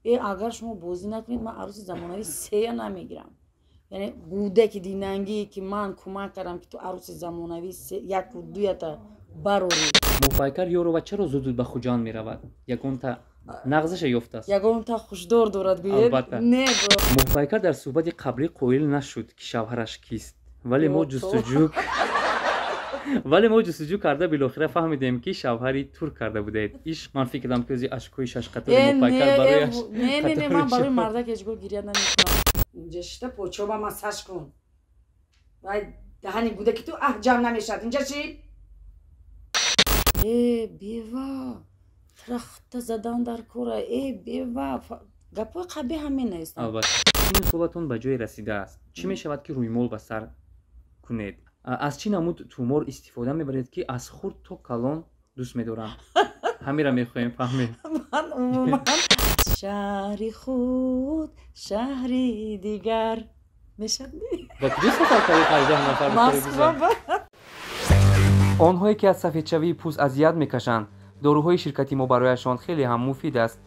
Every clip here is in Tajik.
Агар шумо бозӣ накунед, ман арӯси замонавӣ сея намегирам. Яъне гудаки динангие, ки ман кӯмак кардам, ки ту арӯси замонавӣ яку дуята барорӣ. Моҳпайкар Ёрова чаро зуд зуд ба Хуҷанд меравад? Ягонта нағзаша ёфтааст? Ягонта хушдор дорад, гӯед? Албатта. Не. Моҳпайкар дар суҳбати қаблӣ қоил нашуд, ки шавҳараш кист, вале мо ҷустуҷӯ карда, билохира фаҳмидем, ки шавҳари турк карда будед. Иш ман фикр кардам, ки ози ашкҳои шашқатори Моҳпайкар барояш. Не, не, не, ман барои мардак ҳеҷ гоҳ гиря намекунам. Инҷа шита почоба массаж кун. Вай даҳани гудаки ту аҳ ҷамъ намешавад. Инҷа чӣ? Э, бева, трахта задан дар кора. Э, бева, гапҳои қабеҳ ҳам менависам. Албатта, сину солатон ба ҷое расидааст, чӣ мешавад, ки рӯймол ба сар кунед? Аз чӣ намуд тумор истифода мебаред, ки аз хурд то калон дӯст медоранд? Ҳамира мехоҳем фаҳмем. Ман умуман шаҳри худ, шаҳри дигар мешавад. Ба куҷо сафар кардед, 18 нафар? Москва. Онҳое ки аз сафедшавии пӯст азият мекашанд, доруҳои ширкати мо барояшон хеле ҳам муфид аст.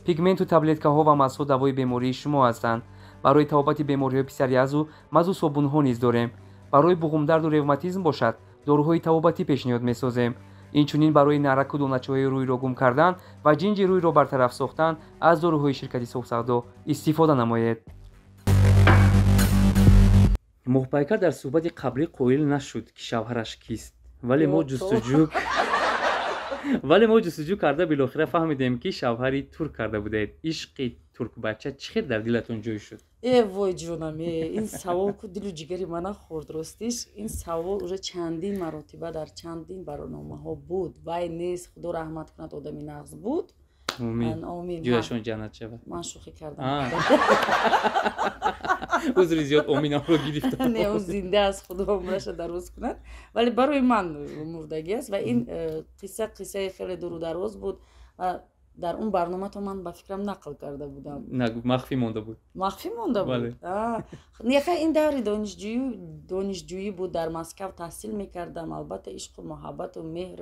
Пигменту таблеткаҳо ва мазҳо давои бемории шумо ҳастанд. Барои табобати бемориҳои псориазу мазу собунҳо низ дорем. Барои буғумдарду ревматизм бошад, доруҳои табобатӣ пешниҳод месозем. Инчунин барои нараку доначаҳои рӯйро гум кардан ва ҷинҷи рӯйро бартараф сохтан аз доруҳои ширкати Соҳсавдо истифода намоед. Моҳпайкар дар суҳбати қаблӣ қоил нашуд, ки шавҳараш кист, вале мо ҷустуҷӯ карда, билохира фаҳмидем, ки шавҳари турк карда будед. Ишқи туркбача чӣ хел дар дилатон ҷой шуд? Э, вой ҷонам, э, ин савол ку дилу ҷигари мана хӯрд. Ростиш, ин савол уже чандин маротиба дар чандин барномаҳо буд. Вай нест, Худо раҳмат кунад, одами нағз буд. Омин, ҷояшон ҷаннат шавад. Ман шӯхӣ кардам. Узри зиёд, оминамро гирифтам. Не, ӯ зинда аст, Худо умраша дароз кунад, вале барои ман мурдагӣ аст. Ва ин қисса қиссаи хеле дуру дароз буд ва дар он барнома то ман ба фикрам нақл карда будам. Махфӣ монда буд. Махфӣ монда буд. Неха, ин даври донишҷӯӣ буд, дар Москав таҳсил мекардам. Албатта, ишқу муҳаббату меҳр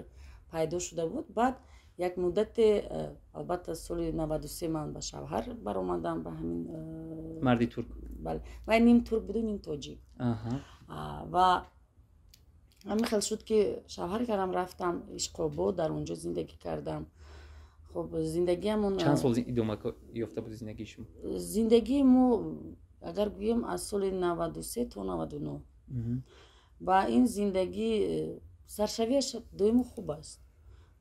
пайдо шуда буд. Баъд як муддате, албатта, соли 93 ман ба шавҳар баромадам ба ҳамин марди турк. Бале, вай ним турк буду, ним тоҷик. Ва ҳамин хел шуд, ки шавҳар кардам, рафтам Ишқобод, дар он ҷо зиндагӣ кардам. Хуб, зиндагиамон Чанд сол идома ёфта буд зиндагии шумо? Зиндагии мо, агар гӯем, аз соли 93 то 99. Ва ин зиндагӣ саршавиаш доимо хуб аст.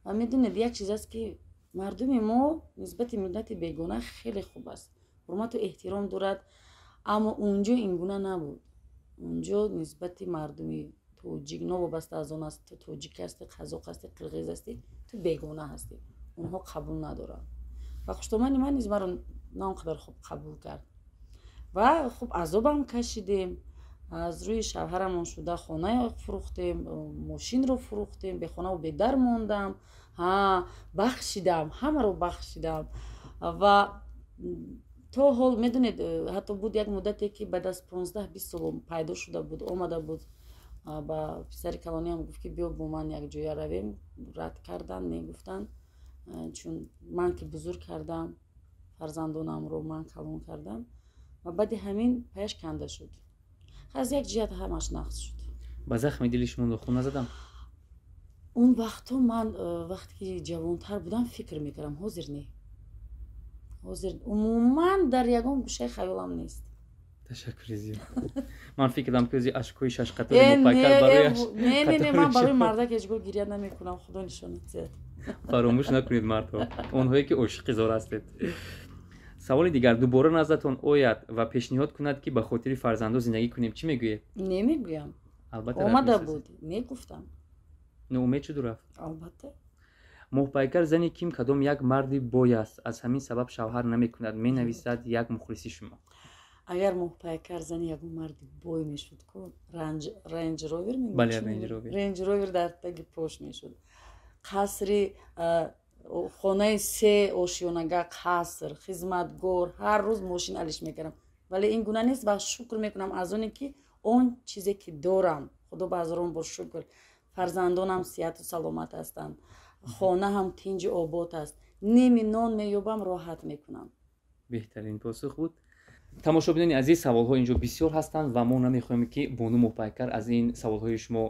Ва медонед, як чиз аст, ки мардуми мо нисбати миллати бегона хеле хуб аст, ҳурмату эҳтиром дорад. Аммо унҷо ин гуна набуд. Унҷо нисбати мардуми тоҷик, новобаста аз он аст, ту тоҷик ҳастӣ, қазоқ ҳастӣ, қирғиз ҳастӣ, ту бегона ҳастӣ, онҳо қабул надоранд. Ва хуштомани ман низ маро на он қадар хуб қабул кард. Ва хуб, азобам кашидем. Аз рӯи шавҳарамон шуда хона фурӯхтем, мошинро фурӯхтем, бехонаву бедар мондам. Ҳа, бахшидам, ҳамаро бахшидам. Ва то ҳол, медонед, ҳатто буд як муддате, ки баъд аз 15-20 сол пайдо шуда буд, омада буд, ба писари калониам гуфт, ки биё, бо ман якҷоя равем. Рад кардан, негуфтанд, чун ман ки бузург кардам фарзандонамро, ман калон кардам. Ва баъди ҳамин паяш канда шуд. Аз як ҷиҳат ҳамаш нағз шуд. Ба захми дили шумо нохун назадам? Он вақтҳо ман, вақте ки ҷавонтар будам, фикр мекардам. Ҳозир не, ҳозир умуман дар ягон гӯшаи хаёлам нест. Ташаккури зиёд. Ман фикр кардам, ки ози ашкҳои шашқатори Моҳпайкар барояш. Не, не, не, ман барои мардак ҳеҷ гоҳ гиря намекунам, Худо нишонат диҳад. Фаромӯш накунед, мардҳо, онҳое ки ошиқи зор ҳастед. Саволи дигар: дубора наздатон ояд ва пешниҳод кунад, ки ба хотири фарзандо зиндагӣ кунем, чӣ мегӯед? Немегӯям. Албатта. Омада буд, негуфтам. Ноумед шуду рафт. Албатта. Моҳпайкар зани ким кадом як марди бой аст, аз ҳамин сабаб шавҳар намекунад, менависад як мухлиси шумо. Агар Моҳпайкар зани ягон марди бой мешуд ку, Рейндж Ровер. Бале. Ровер дар таги пош мешуд, қасри, хонаи се ошёнага, қаср, хизматгор, ҳар рӯз мошин алиш мекардам. Вале ин гуна нест. Ва шукр мекунам аз оне, ки он чизе ки дорам, Худо ба ҳазорон бор шукр, фарзандонам сиҳату саломат ҳастанд, хона ҳам тинҷу обод аст, ними нон меёбам, роҳат мекунам. Беҳтарин посух буд. Тамошобинони азиз, саволҳо инҷо бисёр ҳастанд ва мо намехоҳем, ки бону Моҳпайкар аз ин саволҳои шумо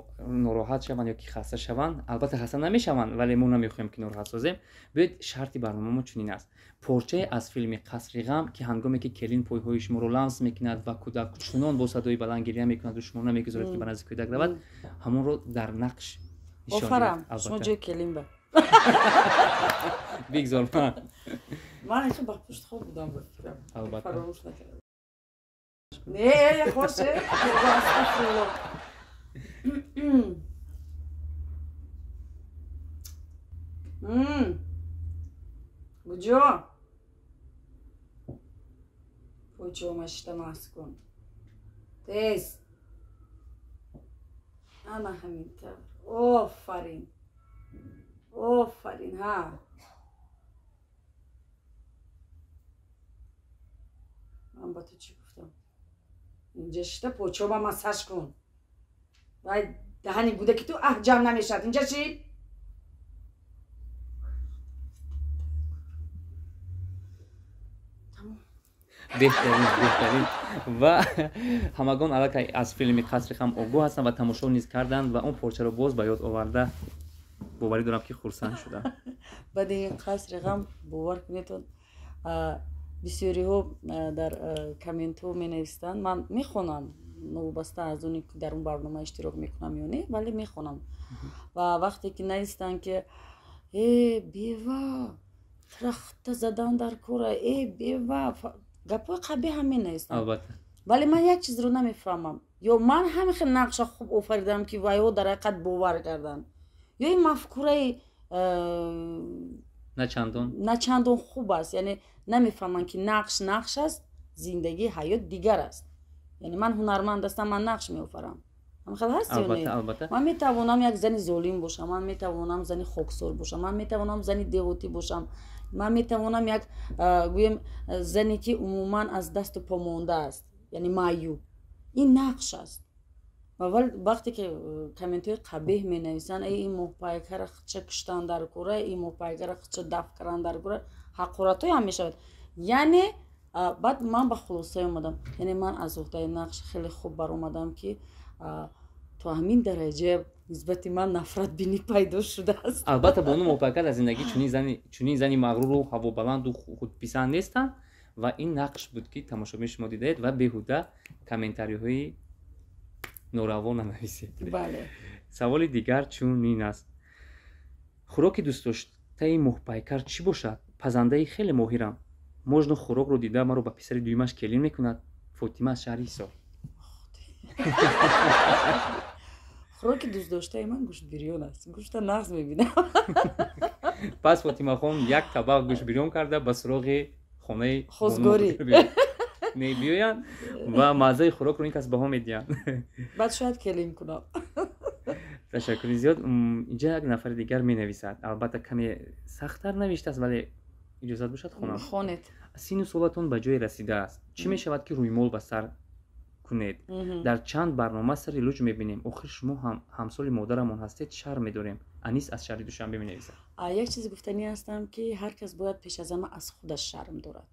нороҳат шаванд ё ки хаста шаванд. Албатта, хаста намешаванд, вале мо намехоҳем, ки нороҳат созем. Биёед, шарти барномамо чунин аст: порчае аз филми «Қасри ғам», ки ҳангоме ки келин пойҳои шуморо ламс мекунад ва кӯдак чунон бо садои баланд гиря мекунаду шумо намегузоред, ки ба назди кӯдак равад, ҳамонро дар нақш нишон. Офарам, шумо ҷои келин ба. Бигзор ман. Ман ҳеҷ ба пушт хоб будам, ба фикрам. Албатта. Фаромӯш накардам. Не, хоше, астағфируллоҳ. Куҷо пойчома шита маҳз кун тез. Ана ҳамин тавр, офарин, офарин. Ҳа, ман ба ту чӣ гуфтам? Инҷа шита почома массаж кун. Вай даҳани гудаки ту аҳ ҷамъ намешавад. Инҷа чӣ? Беҳтарин, беҳтарин. Ва ҳамагон аллакай аз филми «Қасри ғам» огоҳ ҳастанд ва тамошо низ карданд ва он порчаро боз ба ёд оварда, боварӣ дорам, ки хурсанд шудам. Баъди ин «Қасри ғам», бовар кунедон, бисёриҳо дар комментҳо менависанд. Ман мехонам, новобаста аз оне ки дар он барнома иштирок мекунам ё не, вале мехонам. Ва вақте ки навистанд, ки э, бева, трахта задан дар кора, э, бева, гапҳои қабеҳ ҳам менависанд. Вале ман як чизро намефаҳмам: ё ман ҳамин хел нақша хуб офаридам, ки вайҳо дар ҳақиқат бовар карданд, ё ин мафкураи начандон. Начандон хуб аст. Яъне намефаҳманд, ки нақш нақш аст, зиндагӣ, ҳаёт дигар аст. Яъне ман ҳунарманд ҳастам, ман нақш меофарам. Ҳамхел ҳаст ё не? Албатта. Ман метавонам як зани золим бошам, ман метавонам зани хоксор бошам, ман метавонам зани деҳотӣ бошам, ман метавонам як, гӯем, зане ки умуман аз дасту по монда аст, яъне маъюб. Ин нақш аст. Ва вақте ки комментҳои қабеҳ менависанд, э, ин моҳпайкара худша куштан дар кора, ин моҳпайкара худша дафт кардан дар кора, ҳақоратҳое ҳам мешавад. Яъне баъд ман ба хулосае омадам, яъне ман аз уҳдаи нақш хеле хуб баромадам, ки то ҳамин дараҷа нисбати ман нафратбинӣ пайдо шудааст. Албатта, бону Моҳпайкар дар зиндагӣ чунин зани мағруру ҳавобаланду худписанд нестанд ва ин нақш буд, ки тамошобини шумо дидаед ва беҳуда комментариҳои нораво нанависед. Бале. Саволи дигар чунин аст: хӯроки дӯстдоштаи Моҳпайкар чӣ бошад? Пазандаи хеле моҳирам, можно хӯрокро дида маро ба писари дуюмаш келин мекунад. Фотима аз шаҳри Ҳисор. Хӯроки дӯстдоштаи ман гӯштбирён аст. Гӯшта нағз мебинам. Пас Фотимахон як табақ гӯштбирён карда ба суроғи хонаи хозгорӣ мебиёянд ва маззаи хӯрокро ин кас баҳо медиҳанд. Баъд шояд келин кунам. Ташаккури зиёд. Инҷа як нафари дигар менависад, албатта каме сахттар навиштааст, вале иҷозат бошад, хонам. Хонед. Сину солатон ба ҷое расидааст, чӣ мешавад, ки рӯймол ба сар кунед? Дар чанд барнома сари луҷ мебинем. Охир шумо ҳам ҳамсоли модарамон ҳастед, шарм медорем. Анис аз шаҳри Душанбе менависад. Як чизе гуфтанӣ ҳастам, ки ҳар кас бояд пеш аз ҳама аз худаш шарм дорад.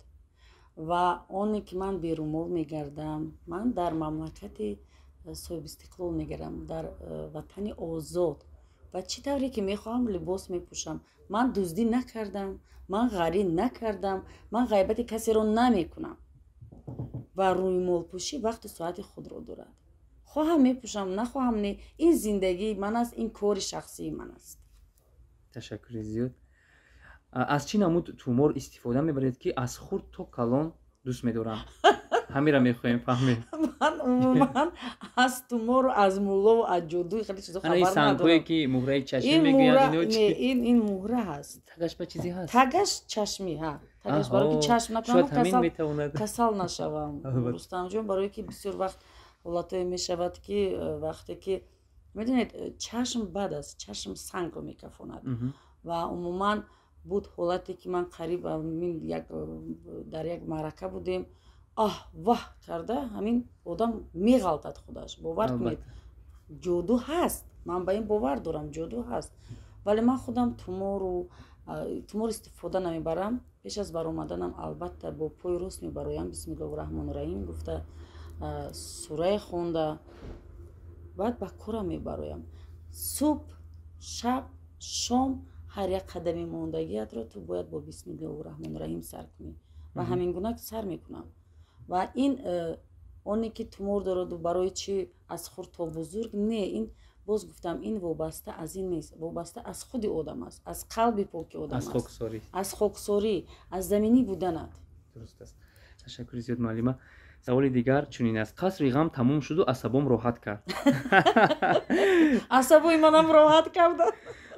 Ва оне ки ман берумол мегардам, ман дар мамлакати соҳибистиқлол мегардам, дар ватани озод ва чӣ тавре ки мехоҳам либос мепӯшам. Ман дуздӣ накардам, ман ғарӣ накардам, ман ғайбати касеро намекунам. Ва рӯймолпӯшӣ вақту соати худро дорад. Хоҳам мепӯшам, нахоҳам не. Ин зиндагии ман аст, ин кори шахсии ман аст. Ташаккури зиёд. Аз чӣ намуд тумор истифода мебаред, ки аз хурд то калон дӯст медоранд? Ҳамира мехоҳем фаҳмем. Ман умуман аз тумору аз муллову аз ҷодуи хеле чизо хабар надорам. Сангҳое, ки муҳраи чашмӣ мегӯянд, ино чӣ? Ин муҳра ҳаст. Тагаш ба чизе ҳаст? Тагаш чашмӣ, ҳа, тагаш барои ки чашм накунам, метавонад. Касал нашавам, Рустамҷон. Барое ки бисёр вақт ҳолатое мешавад, ки вақте ки медонед, чашм бад аст, чашм сангро мекафонад. Ва умуман буд ҳолате, ки ман қариб як дар як маърака будем, аҳ ваҳ карда ҳамин одам меғалтад худаш. Бовар кунед, ҷоду ҳаст, ман ба ин бовар дорам, ҷоду ҳаст. Вале ман худам тумору Тумор истифода намебарам. Пеш аз баромаданам, албатта, бо пои рост мебароям, бисмиллоҳу раҳмону раҳим гуфта, сурае хонда, баъд ба корам мебароям. Субҳ, шаб, шом, ҳар як қадами мондагиятро ту бояд бо бисмиллоҳу раҳмону раҳим сар кунӣ ва ҳамин гуна сар мекунам. Ва ин оне ки тумор дораду, барои чӣ аз хурд то бузург, не, ин, боз гуфтам, ин вобаста аз ин нест, вобаста аз худи одам аст, аз қалби поки одам аст, аз хоксорӣ, аз заминӣ буданат. Дуруст аст, ташаккури зиёд, муаллима. Саволи дигар чунин аст: «Қасри ғам тамом шуду асабом роҳат кард». Асабои манам роҳат карда.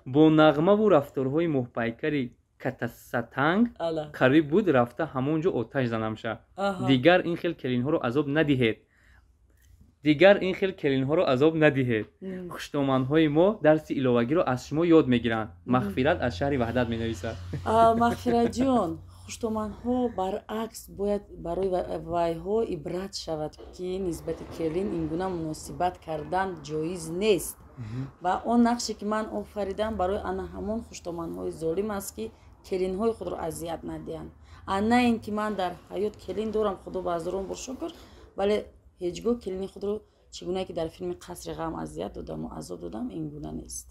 Бо нағмаву рафторҳои моҳпайкари катасатанг қариб буд рафта ҳамон ҷо оташ занамша. Дигар ин хел келинҳоро азоб надиҳед, дигар ин хел келинҳоро азоб надиҳед. Хуштоманҳои мо дарси иловагиро аз шумо ёд мегиранд. Мағфират аз шаҳри Ваҳдат менависад. Мағфиратҷон, хуштоманҳо баръакс бояд барои вайҳо ибрат шавад, ки нисбати келин ин гуна муносибат кардан ҷоиз нест. Ва он нақше, ки ман офаридам, барои ана ҳамон хуштоманҳои золим аст, ки келинҳои худро азият надиҳанд. А на ин ки ман дар ҳаёт келин дорам, худо ба ҳазорон бор шукр, вале ҳеҷ гоҳ келини худро, чӣ гунае ки дар филми «Қасри ғам» азият додаму азоб додам, ин гуна нест.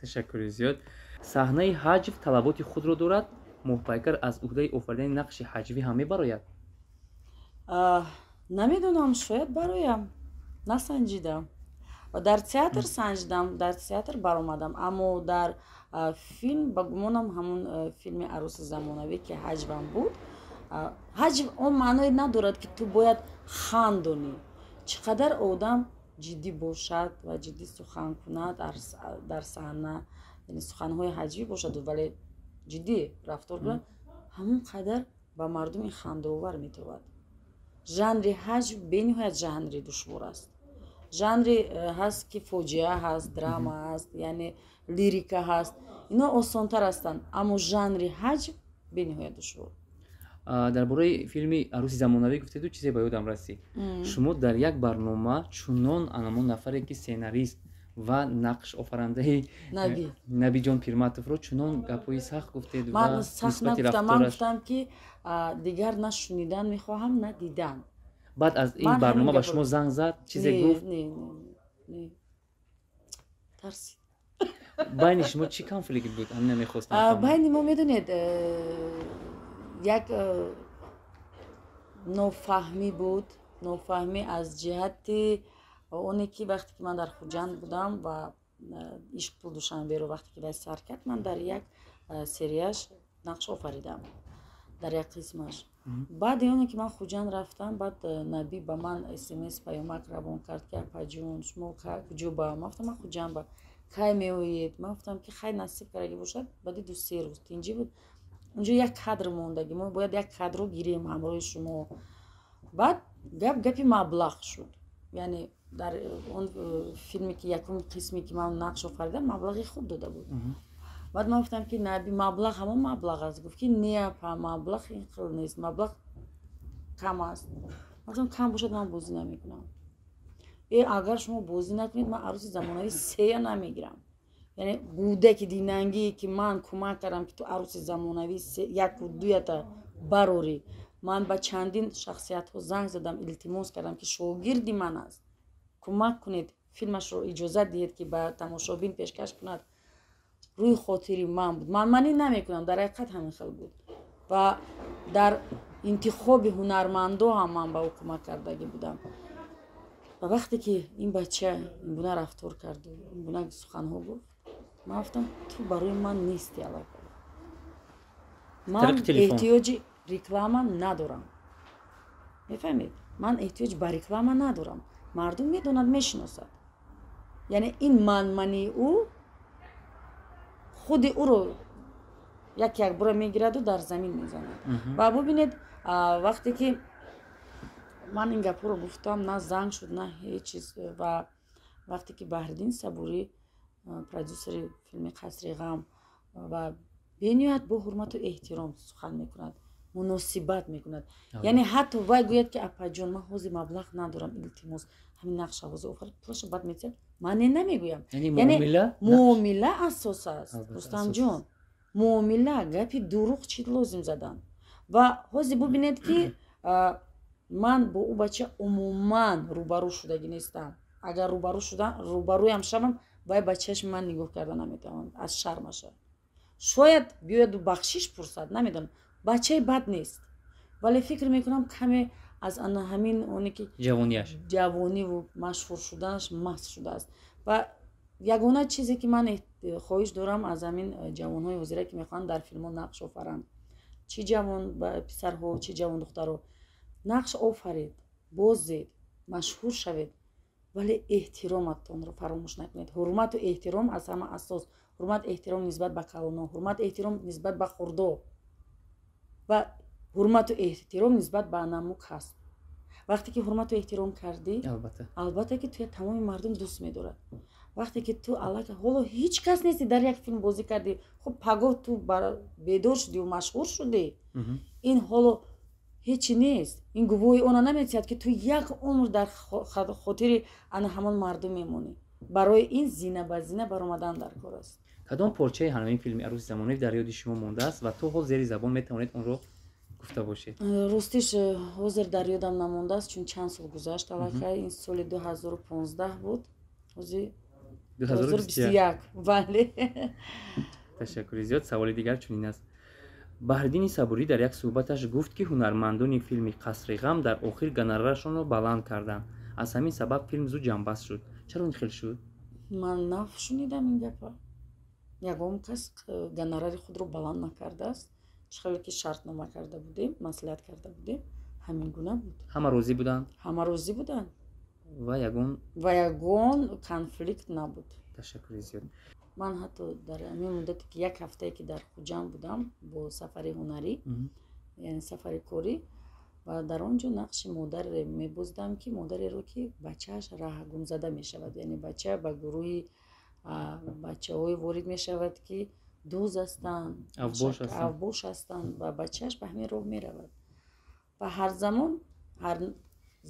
Ташаккури зиёд. Саҳнаи ҳаҷв талаботи худро дорад. Моҳпайкар аз уҳдаи офаридани нақши ҳаҷвӣ ҳам мебарояд? Намедонам, шояд бароям, насанҷидам. Дар театр санҷидам, дар театр баромадам, аммо дар филм, ба гумонам, ҳамон филми «Арӯси замонавӣ», ки ҳаҷвам буд. Ҳаҷв он маъное надорад, ки ту бояд хандонӣ. Чӣ қадар одам ҷиддӣ бошад ва ҷиддӣ сухан кунад дар саҳна, яъне суханҳои ҳаҷвӣ бошаду, вале ҷиддӣ рафтор кунад, ҳамон қадар ба мардум ин хандаовар метавад. Жанри ҳаҷв бениҳоят жанри душвор аст. Жанре ҳаст, ки фоҷиа ҳаст, драма ҳаст, яъне лирика ҳаст, ино осонтар ҳастанд, аммо жанри ҳаҷв бениҳоят душвор. Дар бораи филми «Арӯси замонавӣ» гуфтеду чизе ба ёдам расид. Шумо дар як барнома чунон анамон нафаре, ки сценарист ва нақшофарандаи Набиҷон Пирматовро, чунон гапҳои сахт гуфтед. Ман сахт нагуфтам, ман гуфтам, ки дигар на шунидан мехоҳам, на дидан. Баъд аз ин барнома ба шумо занг зад, чизе гуфт? Тарсид. Байни шумо чӣ конфликт буд? Ҳамина мехостам. Байни мо, медонед, як нофаҳмӣ буд. Нофаҳмӣ аз ҷиҳати оне, ки вақте ки ман дар Хуҷанд будам ва «Ишқ, пул, Душанберо» вақте ки вай сар кард, ман дар як серияш нақш офаридам, дар як қисмаш. Баъди оне ки ман Хуҷанд рафтам, баъд Набӣ ба ман СМС, паёмак равон кард, ки апаҷон, шумо куҷо ба? Ман гуфтам, ман Хуҷанд ба. Кай меоед? Ман гуфтам, ки хай, насиб кардаги бошад, баъди 2-3 рӯз. Тинҷӣ буд, унҷо як кадр мондагӣ, мо бояд як кадрро гирем ҳамроҳи шумо. Баъд гап гапи маблағ шуд, яъне дар он филме, ки якум қисме, ки ман нақш офаридам, маблағи хуб дода буд. Баъд ман гуфтам, ки Наби, маблағ ҳамон маблағ аст. Гуфт, ки не, апа, маблағ ин хел нест, маблағ кам аст. Ман гуфтам, кам бошад, ман бозӣ намекунам. Агар шумо бозӣ накунед, ман «Арӯси замонавӣ сея» намегирам. Яъне гудаки динангие, ки ман кӯмак кардам, ки ту «Арӯси замонавӣ» яку дуята барорӣ. Ман ба чандин шахсиятҳо занг задам, илтимос кардам, ки шогирди ман аст, кӯмак кунед, филмашро иҷозат диҳед, ки ба тамошобин пешкаш кунад. Рӯи хотири ман буд, ман манӣ намекунам, дар ҳақиқат ҳамин хел буд. Ва дар интихоби ҳунармандо ҳам ман ба ӯ кӯмак кардагӣ будам. Ва вақте ки ин бача ин гуна рафтор карду ин гуна суханҳо гуфт, ман гуфтам, ту барои ман нести аллакай. Ман эҳтиёҷи реклама надорам, мефаҳмед? Ман эҳтиёҷ ба реклама надорам, мардум медонад, мешиносад. Яъне ин манмании ӯ худи ӯро як якбора мегираду дар замин мезанад. Ва бубинед, вақте ки ман ин гапҳоро гуфтам, на занг шуд, на ҳеҷ чиз. Ва вақте ки Баҳриддин Сабурӣ, продюсери филми «Қасри ғам», ва бениҳоят бо ҳурмату эҳтиром сухан мекунад, муносибат мекунад, яъне ҳатто вай гӯяд, ки апаҷон, ман ҳозир маблағ надорам, илтимос, ҳамин нақша ҳозир офарид, пулаша баъд метиҳам, ман не намегӯям. Яъне муомила асос аст, Рустамҷон. Муомила, гапи дурӯғ чӣ лозим задан? Ва ҳозир бубинед, ки ман бо ӯ бача умуман рӯбарӯ шудагӣ нестам. Агар рӯбарӯ шуда, рӯбарӯям шавам, вай ба чашми ман нигоҳ карда наметавонад аз шармаша. Шояд биёяду бахшиш пурсад, намедонам. Бачаи бад нест, вале фикр мекунам, каме аз ана ҳамин оне ки ҷавонияш, ҷавониву машҳур шуданаш маст шудааст. Ва ягона чизе ки ман хоҳиш дорам аз ҳамин ҷавонҳои ҳозира, ки мехоҳанд дар филмҳо нақш офаранд, чӣ ҷавон писарҳо, чӣ ҷавон духтарҳо, нақш офаред, бозед, машҳур шавед, вале эҳтироматонро фаромӯш накунед. Ҳурмату эҳтиром аз ҳама асос. Ҳурмат, эҳтиром нисбат ба калоно, ҳурмат, эҳтиром нисбат ба хурдо ва ҳурмату эҳтиром нисбат ба анаму касб. Вақте ки ҳурмату эҳтиром кардӣ, албатта ки туя тамоми мардум дӯст медорад. Вақте ки ту аллакай ҳоло ҳеҷ кас нести, дар як филм бозӣ кардӣ, хуб, пагоҳ ту бедор шудиву машҳур шудӣ, ин ҳоло ҳечи нест. Ин гувоҳи она наметиҳад, ки ту як умр дар хотири ана ҳамон мардум мемонӣ. Барои ин зина ба зина баромадан дар кор аст. Кадом порчаи ҳамин филми «Арӯси замонавӣ» дар ёди шумо мондааст ва то ҳол зери забон метавонед онро гуфта бошед? Ростиш, ҳозир дар ёдам намондааст, чун чанд сол гузашт аллакай. Ин соли 2015 буд, ҳозир 2021, бале. Ташаккури зиёд. Саволи дигар чунин аст: Баҳриддини Сабурӣ дар як суҳбаташ гуфт, ки ҳунармандони филми «Қасри ғам» дар охир гонорарашонро баланд карданд, аз ҳамин сабаб филм зуд ҷамъбаст шуд. Чаро ин хел шуд? Ман нашунидам ин гапа. Ягон кас гонорари худро баланд накардааст. Чӣ хеле ки шартнома карда будем, маслиҳат карда будем, ҳамин гуна буд. Ҳама розӣ буданд? Ҳама розӣ буданд. Ва ягон Ва ягон конфликт набуд. Ташаккури зиёд. Ман ҳатто дар ҳамин муддате ки як ҳафтае ки дар Хуҷанд будам бо сафари ҳунарӣ, яъне сафари корӣ, ва дар он ҷо нақши модаре мебоздам, ки модареро ки бачааш раҳгумзада мешавад, яъне бача ба гурӯҳи бачаҳое ворид мешавад, ки дузд ҳастанд, авбош ҳастанд, ва бачааш ба ҳамин роҳ меравад. Ва ҳар замон, ҳар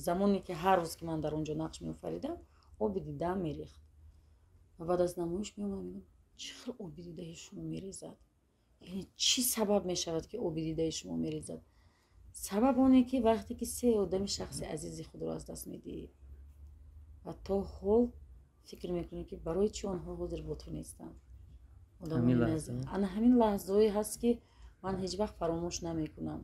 замоне ки, ҳар рӯз ки ман дар он ҷо нақш меофаридам, оби дидаам мерехт. Ва баъд аз намоиш меомадам, мегӯям: «Чӣ хел оби дидаи шумо мерезад? Яъне чӣ сабаб мешавад, ки оби дидаи шумо мерезад?» Сабаб оне ки вақте ки се одами шахси азизи худро аз даст медиҳӣ ва то ҳол фикр мекунӣ, ки барои чӣ онҳо ҳозир бо ту нестанд. Ана ҳамин лаҳзаҳое ҳаст, ки ман ҳеҷ вақт фаромӯш намекунам,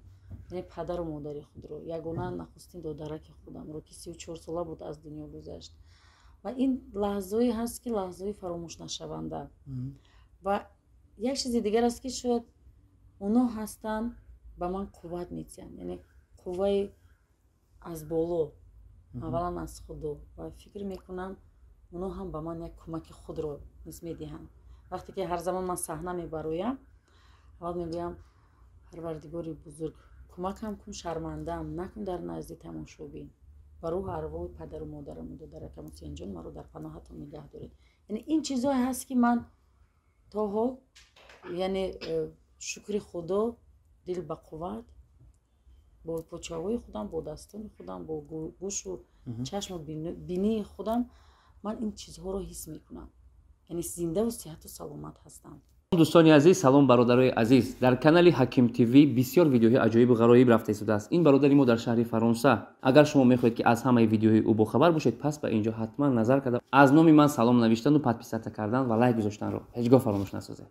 яъне падару модари худро, ягона нахустин додараки худамро, ки 34 сола буд, аз дунё гузашт. Ва ин лаҳзаҳое ҳаст, ки лаҳзаҳои фаромӯшнашаванда. Ва як чизи дигар аст, ки шояд оно ҳастанд, ба ман қувват медиҳанд, яъне қувваи аз боло, аввалан аз Худо. Ва фикр мекунам, оно ҳам ба ман як кӯмаки худро низ медиҳанд. Вақте ки ҳар замон ман саҳна мебароям, аввал мегӯям: «Парвардигори бузург, кӯмакам кун, шармандаам накун дар назди тамошобин, ва рӯҳу арвоҳи падару модараму додаракам Ҳусейнҷон маро дар паноҳатон нигаҳ доред». Яъне ин чизҳое ҳаст, ки ман то ҳол, яъне шукри Худо, дил ба қувват, бо почаҳои худам, бо дастони худам, бо гӯшу чашму бинии худам ман ин чизҳоро ҳис мекунам, яъне зиндаву сиҳату саломат ҳастам. Дӯстони азиз, салом, бародарои азиз! Дар канали Ҳаким ТВ бисёр видеоҳои аҷоибу ғароиб рафта истодааст. Ин бародари мо дар шаҳри Фаронса. Агар шумо мехоҳед, ки аз ҳамаи видеоҳои ӯ бохабар бошед, пас ба ин ҷо ҳатман назар карда, аз номи ман салом навиштану подписаться кардан ва лайк гузоштанро ҳеҷ гоҳ фаромӯш насозед.